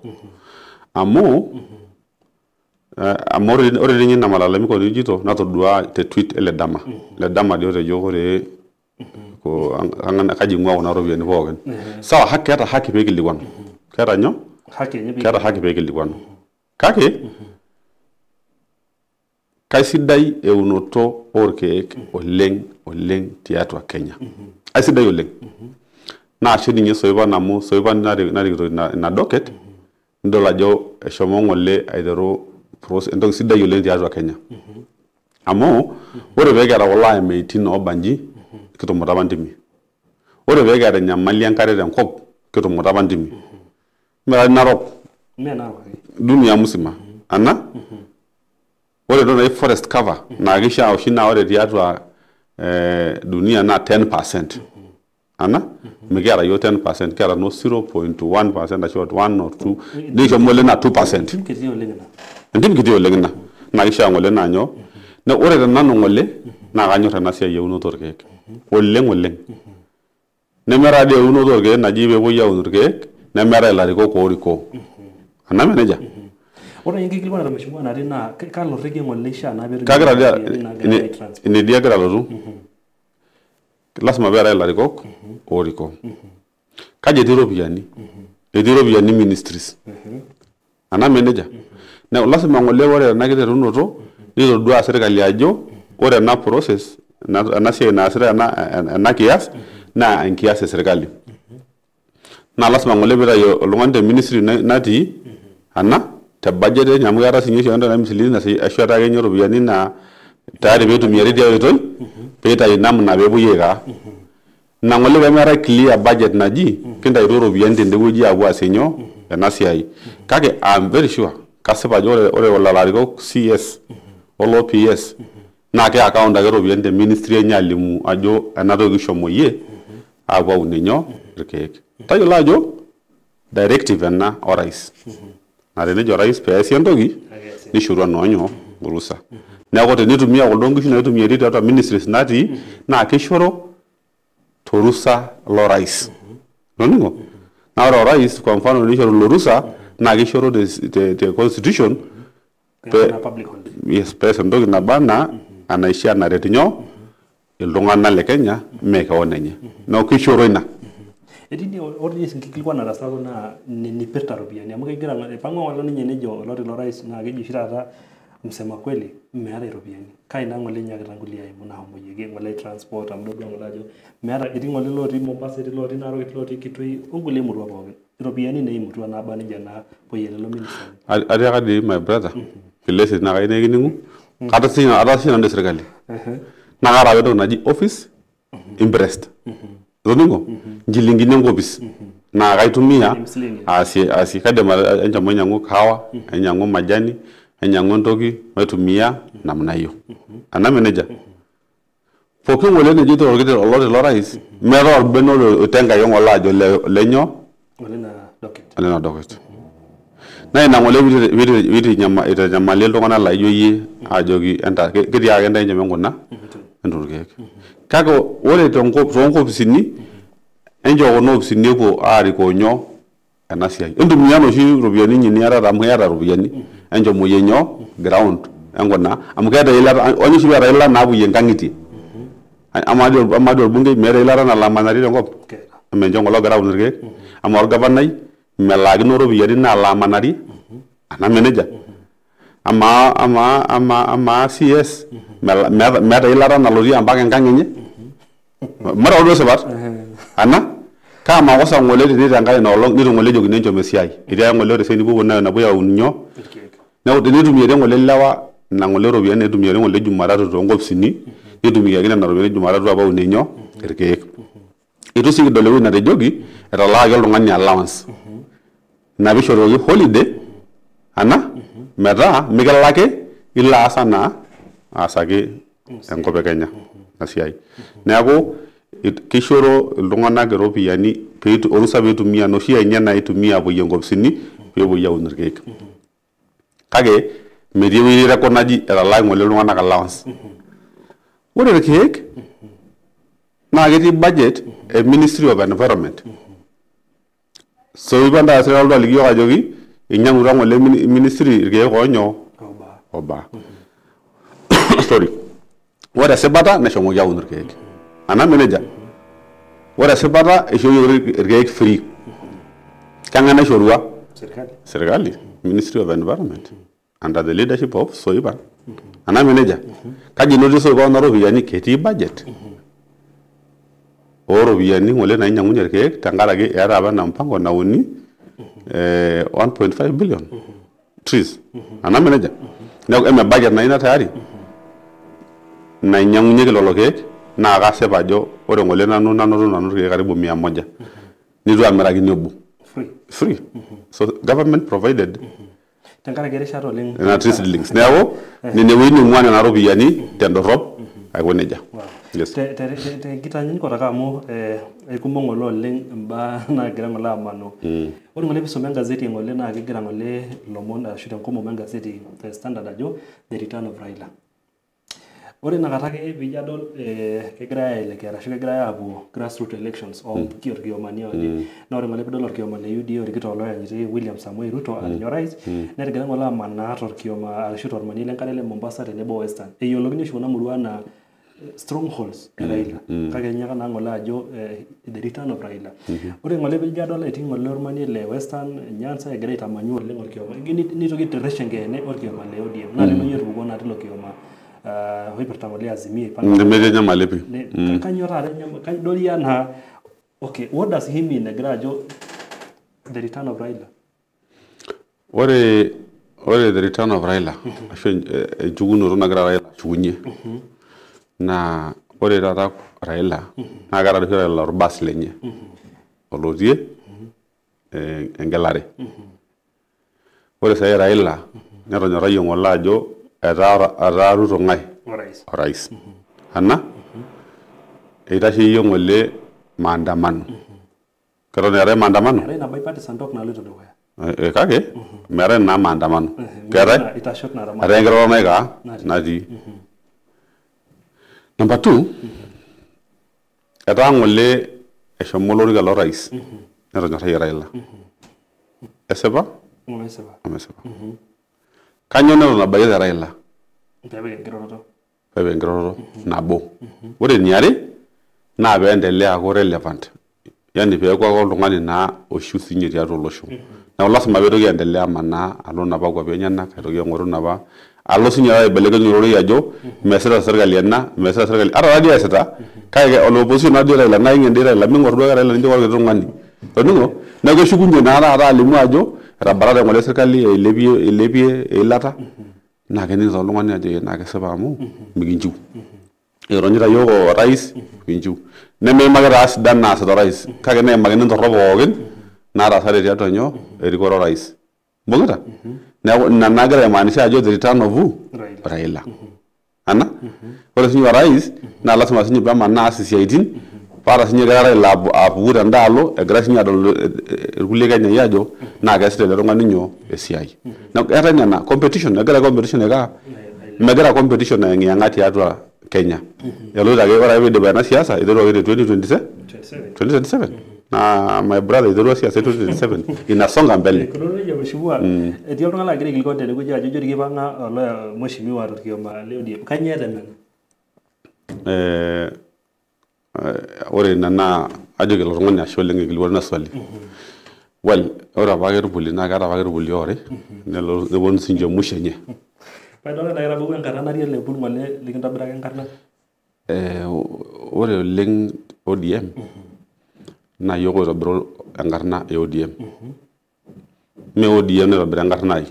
amu ore ninye ina malalamiko nijito natodua te tweet ele dama le dama dii otejo ore kaji ing'ua kuna ropiyiani pookin. Sawa, keeta haki pee ikilikuanu. Keeta nyoo? Keeta haki pee ikilikuanu. Kake kaisidai eunoto orkeek oleng oleng tiatua Kenya. Aisidai oleng. Naa ashe ninye Soipan amu Soipan narikito ina docket nidol ajo eshomo ng'ole aiteru entoki sidai oleng tiatua Kenya. Amu ore pee kiata kulo ameitin oobanji kitumuta apa ntimi. Ore pee kiata enyamali enkare tenkop kitumuta apa ntimi. Mee Narok. Dunia musima. Ana ore entoki naji forest cover naa kishaa oshi naa ore tiatua dunia naa 10%. Ana mikiata yiok 10%, kiata no 0.1% ashu 1 or 2 nikishomo ng'ole naa 2%. Entim kiti oleng ina. Naa kishaa ng'ole naa nyoo. Ore tenanu ng'ole naa kanyor ena siai eunoto orkeek oleng oleng. Nemeeta dii eunoto orkeek naji peepuoi aun irkeek nemeetae ilarikok oorikoo. Ana mee nejia? Ore enkikilikuanata mheshimiwa natii naa kalo rrekie ng'ole ishaa naa peetumi Kagira dii ine dii agira alotu. Lasima peetae ilarikok oorikoo. Kaji etii iropiyiani? Etii iropiyiani ministries. Ana mee nejia? Neeku lasima ng'ole ore ena kiterunoto nitodua serkali ajo ore ena process ena siai naasitae ena kias naa enkias e serkali. Naa lasima ng'ole piitayu oltung'ani te ministry natii ana te budget enye amu keeta sinye oshi entoki naji miscellaneous ashu etaa ake ninye iropiyiani naa Tayari peitumiari tia oitoi peitayu namna peepuoi aikaa. Ina ng'ole pemeetae clear budget naji kintaituo iropiyiani tende wueji aapuo aasie nyoo ena siai. Kake I'm very sure kasipa ajo ore lelo arikok CS oloo PS naa ke account ake iropiyiani te ministry enye alimu ajo ena toki kishomoyie aapuo aunie nyoo irkeek. Tayiolo ajo directive ena orais. Naa tenejo orais peesi entoki nishorua naa nyoo orusa. Neeku tenitumia kuldo nkishu naitumiari tiatua ministries natii naa kishoro torusa lorais. Toning'o? Naa ore orais kwa mfano tenishoru ilo rusa naa kishoro te constitution yes, pees entoki naba anaa enaishia naret nyoo iltung'anak le Kenya mee kewon enye. Neeku kishoro ina. Etii ore enkikilikuanata sapuk naa nipirta iropiyiani amu kegira eipang'ua ng'ole ninye nejo oloti lorais naa keji oshi taata msema kweli meeta iropiyiani. Kai naa ng'ole enyaakita nkulie aimu naahomoyieki ng'ole transport amu itodua ng'ole ajo meeta etii ng'ole lotii Mombasa etii lotii Narok etii lotii Kitui onkulie murua pookin. Iropiyiani neimutua naaba nejia naapuoyie lelo ministani. Atiaka dii my brother Kilesi naa kayieu nikining'u ataasishe nanu te sirkali. Naa kaata apa entoki naji office imprest. Itoning'o? Nchilingini enkopis. Naa kaitumia aasie kaidim enchomo ainyang'u kahawa, ainyang'u majani, ainyang'u entoki maitumia namna hiyo. Ena nejia? Pooki ng'ole nejito oloti lorais meetae orbene oitengaki ng'ole ajo lenyoo olena docket. Naa ina ng'ole piitanyamalie iltung'anak laijo iyie ajoki ketiakaki ntae enchom enkuna entuun irkeek. Kake ore toonkopisini enchoo kuna opisini epuo aarikoo nyoo ena siai. Entumia inoshi ropiyiani inyi niatata amu iyata iropiyiani enchomoyie nyoo ground enkuna amu keeta eilata onye oshi peeta eilata naapuoyie nkang'itie. Amaa dii orbungei meeta eilata nalo amanari tenkop? Amaa ng'ole ogira aun irkeek? Amaa orgavanai melaakino iropiyiani naalo amanari? Ena nejia? Amaa CS meeta eilata nalotie mpaka enkang enye? Mara duo sipat? Ana? Kaa makosa ng'ole tenitenkae ina olong nitu ng'ole ejokini enchom esiai. Etii ng'ole ore esiai nipuopuo naa napuoi aun nyoo? Neeku tenitumiari ng'ole lewa ina ng'ole ropiyiani naitumiari ng'ole Jumatatu toonkopisini nitumiaki nena ropiyiani Jumatatu apuo aunie nyoo? Irkeek. Eitu sii kidol ewueji natejoki etalaaki oltung'ani allowance. Ina piishoruaki holiday ana metaa mikilaki ilo aas anaa aasaki enkop e Kenya ina siai. Neeku kishoro iltung'anak iropiyiani orusa piitumia inoshi enye naitumia apuoyie nkopisini peepuoi aun irkeek. Kake metii ewueji record naji etalaaki ng'ole iltung'anak allowance. Ore irkeek naa ketii budget e Ministry of Environment. So ipanda sirkali aliki yiok ajoki einyang'utua ng'ole ministry irkeek oonyoo obaa. Sorry. Ore esipata neshomoki aun irkeek. Ena nejia? Ore esipata eishooyioki irkeek free. Keng'ae naishorua? Serkali. Ministry of Environment under the leadership of Soipan. Ena nejia? Kaji enotie Soipan kuna ropiyiani? Ketii budget ooropiyiani ng'ole nainyang'unye irkeek tenkaraki eeta apa ina mpango nauni 1.5 billion trees. Ena nejia? Neeku eme budget naa ina tayari nainyang'unyeki lelo keek naa kasip ajo ore ng'ole nanu nanoto nanu irkeek karibu 100 nitu amirakini obo. Free. So government provided tenkaraki erishata oleng nena tree seedlings. Neeku nene wueji neing'ua nena ropiyiani tendorrop aiko nejia. Yes. Tenkitanyanyukoto ake amu eikumok ng'ole oleng imbaa naagira ng'ole aamanu. Ore ng'ole piisoma engazeti ng'ole naa kegira ng'ole ilomon ashu tenkomom engazeti Standard ajo the return of Raila. Ore inakata ake piijo adol kegirai aelekea arashu kegirai aapuo grassroots elections orkiomani oje. Naa ore ng'ole piidol orkioma le UDA orikito oloyanyiti William Samoei Ruto aa ninye orais netigira ng'ole amanaa torkioma arashu tormanie lenkare le Mombasa tenebo Western. Eyiolokini oshi kuna murua anaa strongholds e Raila. Kake enyaaka naa ng'ole ajo the return of Raila. Ore ng'ole piijo adol etii ng'ole ormanie le Western Nyanza egira aitamanyu oleng orkioma. Nitoki aitirish enkeene orkioma le ODM. Naa lelo etupukuo naa tilo kioma oipirta ng'ole Azimio. Nemetii enyamali pii. Kanyoo taata idol iyie anaa okay, what does he mean egira ajo the return of Raila? Ore Ore the return of Raila ashu enchukunoto nagira Raila ashukunye naa ore taata Raila naa keeta oshi Raila orbas lenye olotie engelare. Ore sai Raila netonyorrayie ng'ole ajo etaa Ruto ng'ae orais. Ana eitasheyie ng'ole maandamano. Keton eetae maandamano? Eetae ina bipartisan talk naloito dukuya. Kake meetae naa maandamano. Keetae? Eetae enkiroroto naikaa natii. Number 2, etaa ng'ole eshomo olorika lorais netonyorrayie Raila. Esipa? Omesipa. Kanyoo neton abaiki te Raila? Peepik enkiroroto. Peepik enkiroroto nabo. Ore eniare naa peendelea aaku relevant. Yani peeku ake oltung'ani naa oishiu sinye tiatua olosho. Neeku lasima peitoki aendelea amanaa alo napa kwapi enyenak aitoki aing'oru napa alo sinye aibelekeny ororei ajo meesita serkali ena, meesita serkali ata taadii eesita kake ole opposition naadii Raila naa ing'en dii Raila ming'or duo ake Raila nijo orkiti tung'ani. Toning'o? Neeku eshukunye naa taata alimu ajo etabatate ng'ole serkali eilepie eilata naa kening taa oltung'ani ajo naa kesipa amu mikinchiu. Eironyita yiok orais mikinchiu. Nemeimaki taa sidan naasita orais kake neimakini ntorrok pookin naataasate tiatua nyoo erikore orais. Ibung'ita? Neeku ina nagira aimaanisha ajo the return of Raila. Ana? Ore sinye orais naa lasima sinye peemanaa aas isiaitin paata sinye egira Raila apuku tenda alo egira sinye adol irkulie Kenyai ajo naa keesita ele tung'ani nyoo esiai. Neeku eetae nena competition, egira competition aikaa megira competition ayeng'iyeng'a tiatua Kenya. Eloito ake ore ake piidip ena siasa iteru ake te 2027. Na my brother iterua siasa 2027 inasonga mbele. Kulo nejo mheshimiwa etii oltung'ani laagira aikilikuan tenewueji ajo ijo kipang'a olo mheshimiwa torkioma le ODM. Kanyoo etemena? Ore ina naa ajoki ilo tung'ani ashe oleng aikilikuana ina swali. Well, ore apake Irpuli naa keeta apake Irpuli oori neponu sinche musho enye. Paidol naa ketabawua enkata natii ele pul ng'ole likintobiraka enkarna. Ore oleng ODM naa yiok oitobiru enkarna e ODM. Mee ODM naitobira enkarna ai,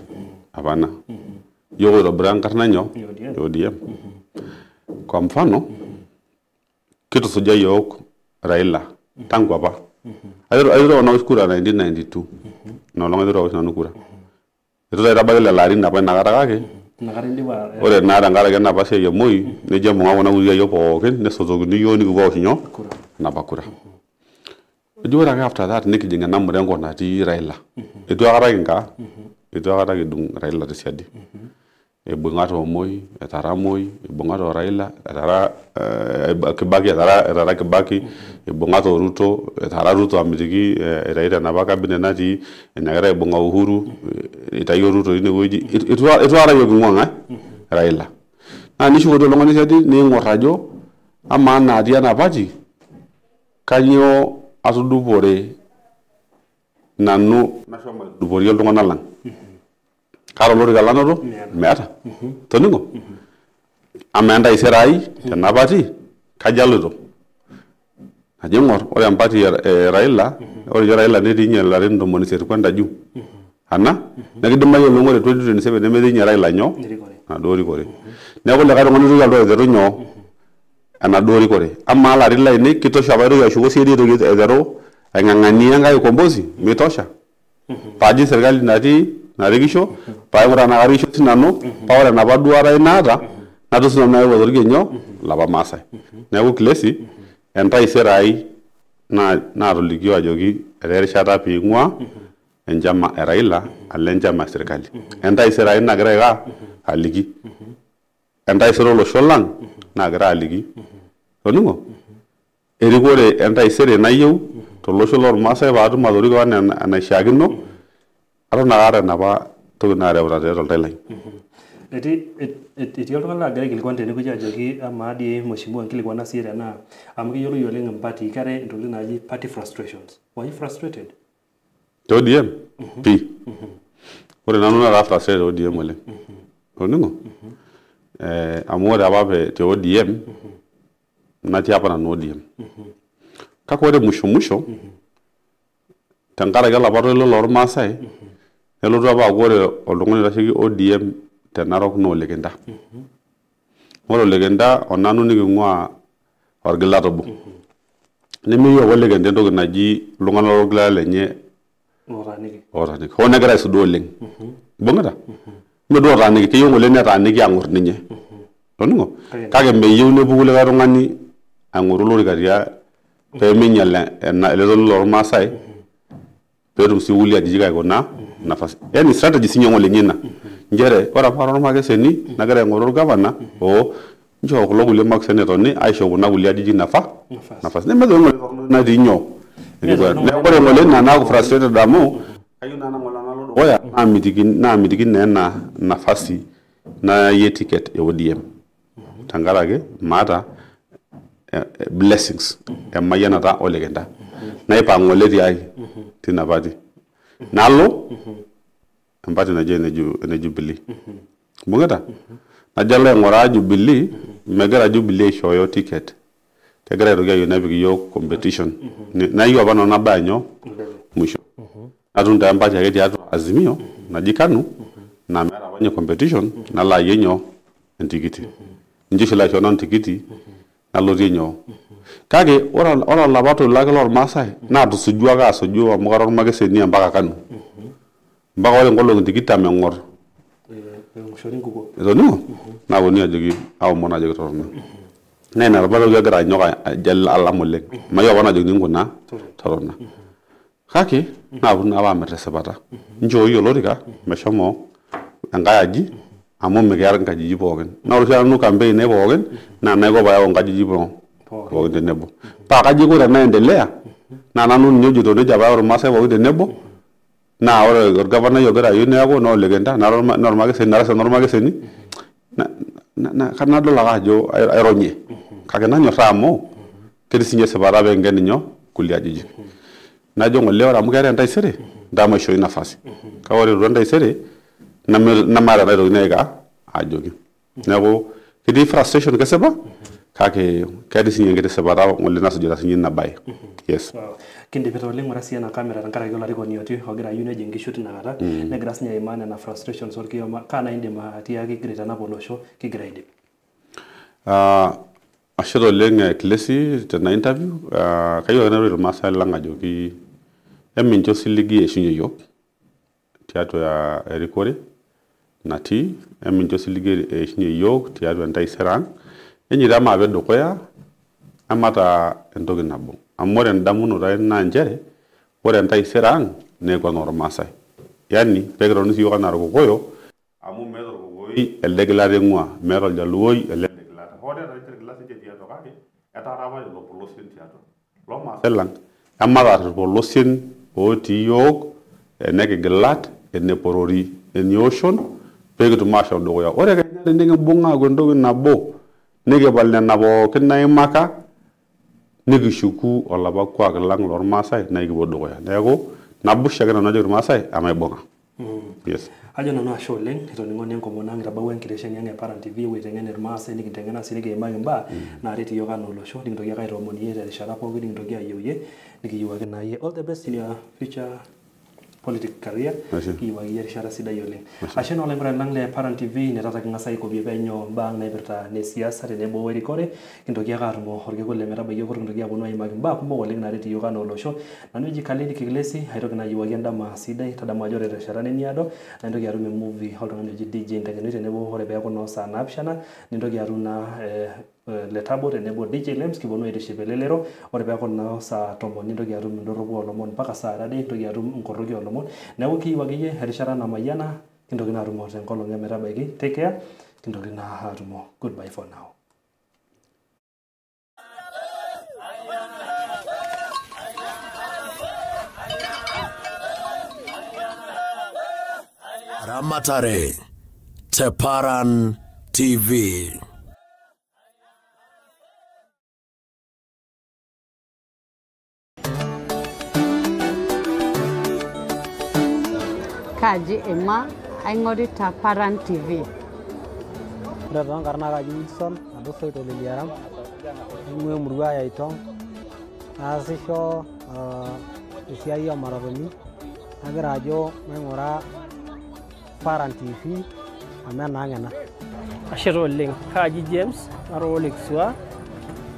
hapana. Yiok oitobira enkarna nyoo? E ODM. Kwa mfano, kitusuja yiok Raila tangu apa. Aiteru apa naosh kura 1992. Ina olong aiteru aosh nanu kura. Eitu taa aitabaiki lelo arin apa inakata kake ore naa tenkaraki enapa siai e Moi nejo embung'a kuna kuti ayiok pookin nesotokini yiok nikipuo aosh nyoo? Enapa kura. Ejo ore ake after that nikijing ena murengo natii Raila. Eitu aikata kinkaa? Eitu aikata kidung Raila tesiadi. Eibung'ate o Moi, etara Moi, eibung'ate o Raila, etara Kibaki, etara Kibaki, eibung'ate o Ruto, etara Ruto amitiki aitayu tenapa cabinet natii, enyaakita aibung'a Uhuru, itayio Ruto tinewueji. Eitu aikata yiok king'ua ng'ae? Raila. Naa nishuko dii oltung'ani siadi niing'or ajo amaa naatii ena party kanyoo atudupore nanu nashomo aituduporie iltung'anak lang. Kaata olorika lanoto? Meeta. Toning'o? Amaa entaisere ai tena party kaji aloito? Ajo ing'or ore empati e Raila, ore ninye Raila netii ninye ilarin 80 kwenda juu. Ana? Nekidimayu oleng ore 2027 nemetii ninye Raila nyoo? Enaduo rikore. Neeku likae tung'ani oitoki alotu aiteru nyoo? Enaduo rikore. Amaa ilarin lainei kitosha paitoki ashuko siadi aitoki aiteru aing'ang'ania enkae ukombozi? Meitosha. Paaji serkali natii narikisho, paing'uraa tenaa karikisho sinanu, paa ore enapa duata ai naata, natum sinanu ayeu atorikie nyoo? Ilapa Maasai. Neeku Kilesi, entaisere ai naatolikio ajoki etaa erishata piing'ua enchama e Raila alo enchama e serkali. Entaisere ai nagira aiko aliki. Entaisere olosho lang naagira aliki. Toning'o? Erikore entaisere nayieu tolosho lormaasai paatum atoriko enaa enaishiakino, aton ake aata enapa toki naareuta tiatua oltau lai. Etii oltung'ani laagira aikilikuan tenewueji ajoki amaa dii mheshimiwa nkilikuana siyie tenaa amu keyioloi oleng empati keetae intokitin naaji party frustrations. Were you frustrated? Te ODM? Pii. Ore nanu nataa frustrated te ODM oleng. Toning'o? Amu ore apa te ODM natii apa nanu ODM. Kake ore musho musho tenkaraki olapa toilo lormaasai Nelotu apa aaku ore oltung'ani oitasheki ODM te Narok naa Olekinta. Ore Olekinta onanu niking'ua orgilata obo. Nemeyieu apa Olekinta entoki naji iltung'anak lorgilata lenye ootaaniki. Hoo negira aisudoo oleng. Ibung'ita? Mme duo otaaniki, keyieu ng'ole netaaniki ang'or ninye. Toning'o? Kake meyieu nepuku likae tung'ani aing'oru olorika pee meinyial ele toki lormaasai peetum sii kulie ajijik aikuna nafasi. Yani strategy sinye ng'ole ninye ina. Nchere ore apa ormakeseni nagira aing'oru orgavana oo nchoo kulo kulie makeseni etoni aisho kuna kulie ajijik nafasi. Nemejo ng'ole natii nyoo. Neeku ore ng'ole ina naaku frustrated amu kayieu naa ng'ole nalo dukuya naamitiki naa ena nafasi nayie ticket e ODM. Tenkaraki maata blessings emayianata Olekinta. Naipang' ng'ole tiai tina party. Nalo empati naji ene Jubilee. Ibung'ita? Najo alo aing'uraa Jubilee, megira Jubilee aishooyo ticket. Kegira aitoki ayieu nepik iyiok competition. Nayieu apa nanu nabaya nyoo mwisho. Natum taa empati ake tiatua Azimio naji KANU naa meeta apa ninye competition nalo ayie nyoo entikiti. Ninche oshi laishoo nanu ntikiti nalotie nyoo. Kake ore olapa toilo ake lormaasai naa tusujua ake asuju amu kara ormakeseni mpaka KANU. Mpaka ore nkolong'i tikitam eng'or. Etoning'o? Naaponu ajoki aomon ajoki totona. Naa ina apa toki agira anyok ajo alam oleng. Mayieu apa naajokini nkuna totona. Kake naaponu apa aamir tesipata. Nchooi olorika meshomo enkae aji amu mikiata nkajijik pookin. Naa ore oshi nanu campaign ai pookin naa naiko payau nkajijik pookin tenebo. Paa kaji aiko tenaendelea naa nanu ninye ojito nejia payau irmaasai pookin tenebo naa ore orgavanai ogira ayieu neeku naa Olekinta naa ormakeseni nara sii ormakeseni nadol ake ajo aironye. Kake nanyorraa amu ketii sinye esipata pee kinken nyoo kulie ajijik. Najo ng'ole ore amu keetae entaisere ntaa maishoi nafasi. Kake ore eitu entaisere nemaata enaitokini aiko ajoki. Neeku ketii frustration kesipa kake ketii sinye enkiti sipata ng'ole nasujita sinye ina bae. Yes. Kindipita oleng ore sii ena kamera tenkaraki olarikoni otii ogira ayieu nejing inkishu tinakata negira sinye aimaa nena frustrations orkioma. Kaa naa indim atiaki kigira aitanap olosho kigira aidip? Ashe oleng Klesi tena interview. Kayieu ake nairoroki irmaasai lang ajoki emincho osiligi eishunye iyiok tiatua erikore natii, emincho osiligi eishunye iyiok tiatua entaisere ang'. Enyoito maape dukuya emataa entoki nabo. Amu ore endamunoto ai naa nchere ore entaisere ang' neeku enoormaasai. Yani pee kitoni siyiok anaa irkokoyo amu meeta orkokoyoi elde gilata eing'ua, meeta oljaluoi ele gilata. Hoo neeta ninche irgilat sinche tiatua kake etaara apa lelo polosien tiatua. Loo maasai lang emataar irpolosien otii iyiok enekigilat, eneporori, enioshon pee kitum aashom dukuya. Ore kenya tenikimbung'a aaku entoki nabo nikipal nena pookin naimaka nikishuku olapa kuak lang lormaasai naa ekipuo dukuya. Neeku naboisho ake nanu ajoki irmaasai emaibung'a. Yes. Ajo nanu ashe oleng itoning'o naa enkomono ang itabawua enkitesheni ang e Paran TV ewueji aiteng'en irmaasai nikinteng'ena sii nikiimaki imbaa naaret iyiok anaa olosho nikintoki ake aitoomon iyie terishata pookin nikintoki ayieu iyie nikiyieu ake naa iyie all the best in your future politic career. Kiyieu ake iyie erishata sidai oleng. Ashe naa olaing'urani lang le Paran TV inetata king'as aikobie penyo imbaa ang naipirta ne siasa tenebo werikore. Kintoki ake atumo orkekun lemetabaiki okor kintoki aponu aimaki imbaa kumok oleng naaret iyiok anaa olosho. Nanu eji Kalini Kiklesi aitoki naa ayiewuaki endama sidai. Tadamu ajo ore terishata nemiado naa intoki atum emovie oltung'ani oji DJ Ntengenui tenebo ore peeku noo saa naapishana nintoki atum naa Letabo tenebo DJ Lems kiponu aitiship elelero. Ore peeku naa saa tomon nintoki atum indorropu oolomon mpaka saa are nintoki atum inkoroki oolomon. Neeku kiyieu akeyie erishata namayiana kintoki naa atumo tenkolong emetabaiki. Take care, kintoki naa atumo. Goodbye for now. Ramatare te Paran TV. Kaji Emma aing'orita Paran TV. Ore toonkarn naa kaji Wilson Adosoito Leliaram, aing'ua emurua e Aitong, naasisho esiai oo matatuni, nagira ajo maing'ura Paran TV amu enaang' ena. Ashe taa oleng. Kaaji James nara olekisua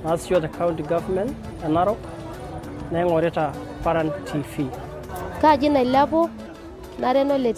naasisho te county government e Narok naing'orita Paran TV. Kaaji Nailepu nara enole